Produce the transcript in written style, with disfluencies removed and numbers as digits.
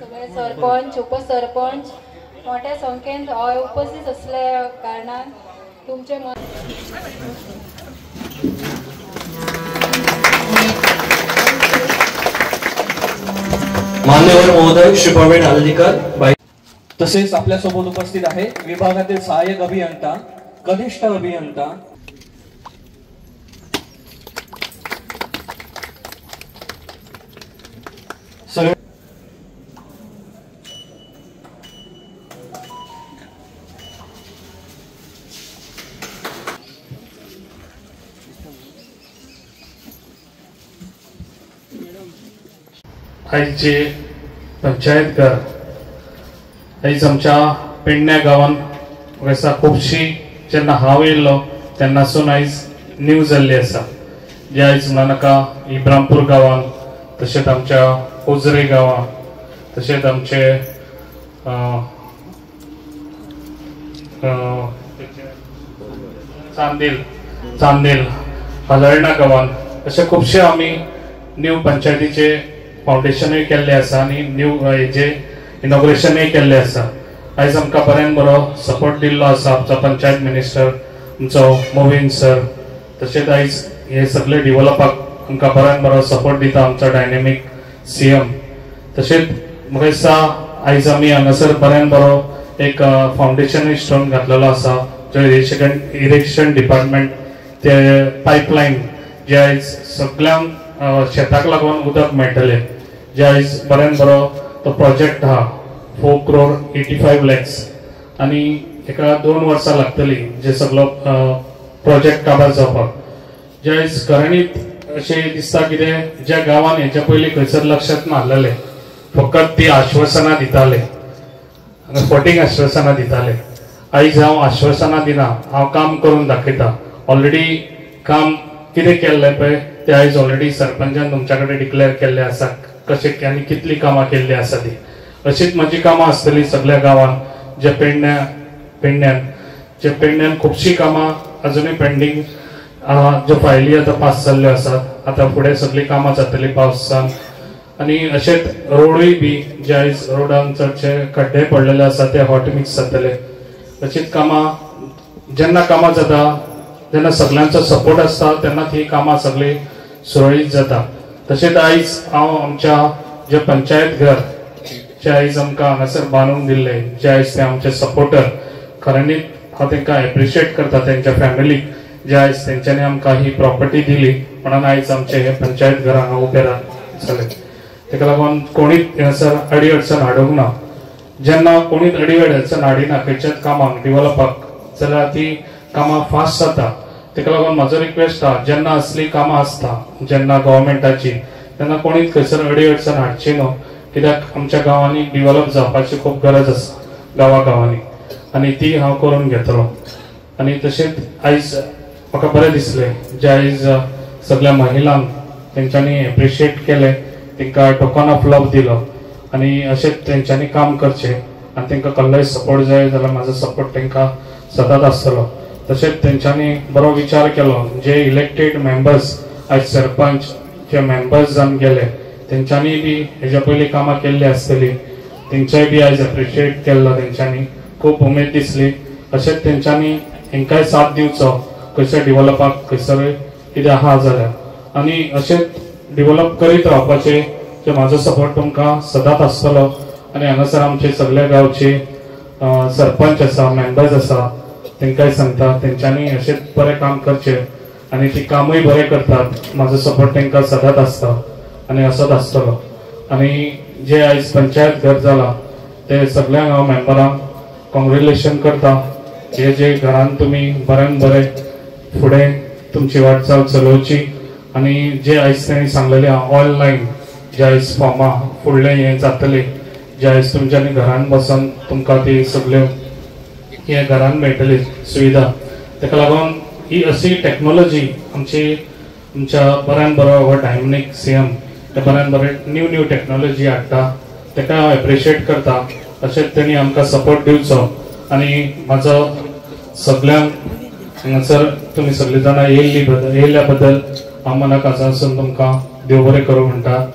सगळे सरपंच, उपसरपंच मोठ्या संख्येन उपस्थित असल्या कारणान तुमचे मान्यवर महोदय श्री प्रवीण आर्लेकर तसेच आपल्या सोबत उपस्थित आहे विभागातील सहाय्यक अभियंता, कनिष्ठ अभियंता, सगळे आयचे पंचायत घर आयज आमच्या पेडण्या गांवान म्हाका दिसता खुबशी जेन्ना हांव येयल्लो तेन्नासून आयज न्यू जाल्ली आसा. जे आयज म्हणा नाका इब्रामपूर गांवान, तशेंच आमच्या उजरे गांवान, तशेंच आमचे चांदेल हलर्णा गांवान अशे खुबशे आमी न्यू पंचायतीचे फावंडेशनूय केल्ले आसा आनी न्यू हेजे इनॉग्रेशनूय केल्ले आसा. आयज आमकां बऱ्यान बरो सपोर्ट दिल्लो आसा आमचो पंचायत मिनिस्टर आमचो मोविन सर, तशेंच आयज हे सगळे डिवलपाक आमकां बऱ्यान बरो सपोर्ट दिता आमचो डायनेमीक CM. तशेंच म्हाका दिसता आयज आमी हांगासर बऱ्यान बरो एक फावंडेशनूय स्टोन घातलेलो आसा, जो इरिगेशन डिपार्टमेंट ते पायपलायन जे आयज सगळ्यांक शेताक लागून उदक मेळटलें, जे आयज बऱ्यान बरो तो प्रोजेक्ट आहा 4 crore 85 lakhs आनी एका 2 वर्सां लागतली जे सगळो प्रोजेक्ट काबार जावपाक. जे आयज खऱ्यांनीच अशें दिसता कितें ज्या गांवान हेच्या पयलीं खंयसर लक्षांत मारलेलें, फकत ती आश्वासनां दिताले, फटींग आश्वासनां दिताले. आयज हांव आश्वासनां दिना, हांव काम करून दाखयता. ऑलरेडी काम कितें केल्लें पळय ते आयज ऑलरेडी सरपंचान तुमच्या कडेन डिक्लेअर केल्लें आसा, कशें आनी कितलीं कामां केल्लीं आसा ती. अशीच म्हजी कामां आसतली सगळ्या गांवान, जे पेडण्यान जे पेडण्यान खुबशीं कामां अजुनूय पेंडींग आहा, ज्यो फायली आतां पास जाल्ल्यो आसात, आतां फुडें सगळीं कामां जातलीं पावसान. आनी अशेंच रोडूय बी जे आयज रोडान चडशे खड्डे पडलेले आसा ते हॉट मिक्स जातले. अशीच कामां जेन्ना कामां जाता जेन्ना सगळ्यांचो सपोर्ट आसता तेन्ना ती कामां सगळीं सुरळीत जाता. तशेंच आयज हांव आमच्या जे पंचायत घर जे आयज आमकां हांगासर बांदून दिल्ले, जे आयज ते आमचे सपोर्टर, खऱ्यांनीच हांव तांकां एप्रिशिएट करता, तेंच्या फॅमिलीक, जे आयज तेंच्यांनी आमकां ही प्रॉपर्टी दिली म्हणून आयज आमचे हे पंचायत घर हांगा उबें जालें. ताका लागून कोणीच हांगासर अडी अडचण हाडूंक ना. जेन्ना कोणीच अडी अडचण हाडिना खंयच्याच कामाक डिवलपाक जाल्यार ती कामां फास्ट जाता. ताका लागून म्हाजो रिक्वेस्ट आहा, जेन्ना असली कामां आसता जेन्ना गव्हर्मेंटाची तेन्ना कोणीच खंयसर अडी अडचण हाडची न्हू, कित्याक आमच्या गांवांनी डिवलप जावपाची खूब गरज आसा गांवा गांवांनी, आनी ती हांव करून घेतलो. आनी तशेंच आयज म्हाका बरें दिसलें जे आयज सगळ्या महिलांक तेंच्यांनी एप्रिशिएट केलें, तांकां टोकन ऑफ लव दिलो आनी अशेंच तेंच्यांनी काम करचें आनी तांकां कसलोय सपोर्ट जाय जाल्यार म्हाजो सपोर्ट तांकां सदांच आसतलो. तशेंच तेंच्यांनी बरो विचार केलो, जे इलेक्टेड मेंबर्स आयज सरपंच जे मेंबर्स जावन गेले तेंच्यांनी बी हेज्या पयलीं कामां केल्लीं आसतलीं, तेंच्याय बी आयज एप्रिशिएट केल्लो, तेंच्यांनी खूब उमेद दिसली. अशेंच तेंच्यांनी हेंकांय साथ दिवचो खंयसर डिवलपाक खंयसर कितें आहा जाल्यार, आनी अशेंच डिवलप करीत रावपाचें जे म्हाजो सपोर्ट तुमकां सदांच आसतलो. आनी हांगासर आमचे सगल्या गांवचे सरपंच आसा, मेंबर्स आसा, तांकांय सांगता तेंच्यांनी अशेंच बरें काम करचें आनी ती कामूय बरें करतात. म्हाजो सपोर्ट तांकां सदांच आसता आनी असोच आसतलो. आनी जे आयज पंचायत घर जालां ते सगळ्यांक हांव मेंबरांक कॉंग्रेच्युलेशन करता. हे जे घरान तुमी बऱ्यान बरें फुडें तुमची वाटचाल चलोवची आनी जे आयज तांणी सांगलेलें ऑनलायन जे आयज फॉर्मां फुडलें हें जातलें, जे आयज तुमच्यांनी घरान बसून तुमकां ती सगल्यो हे घरान मेळटली सुविधा, ताका लागून ही अशी टॅक्नोलॉजी आमची आमच्या बऱ्यान बरो हो डायनेमीक CM ते बऱ्यान बरें न्यू न्यू टॅक्नोलॉजी हाडटा, ताका हांव एप्रिशिएट करता. तशेंच तेणी आमकां सपोर्ट दिवचो आनी म्हाजो सगळ्यांक हांगासर तुमी सगळीं जाणां येयल्ल्या बद्दल हांव मनाक आसासून तुमकां देव बरें करूं म्हणटा.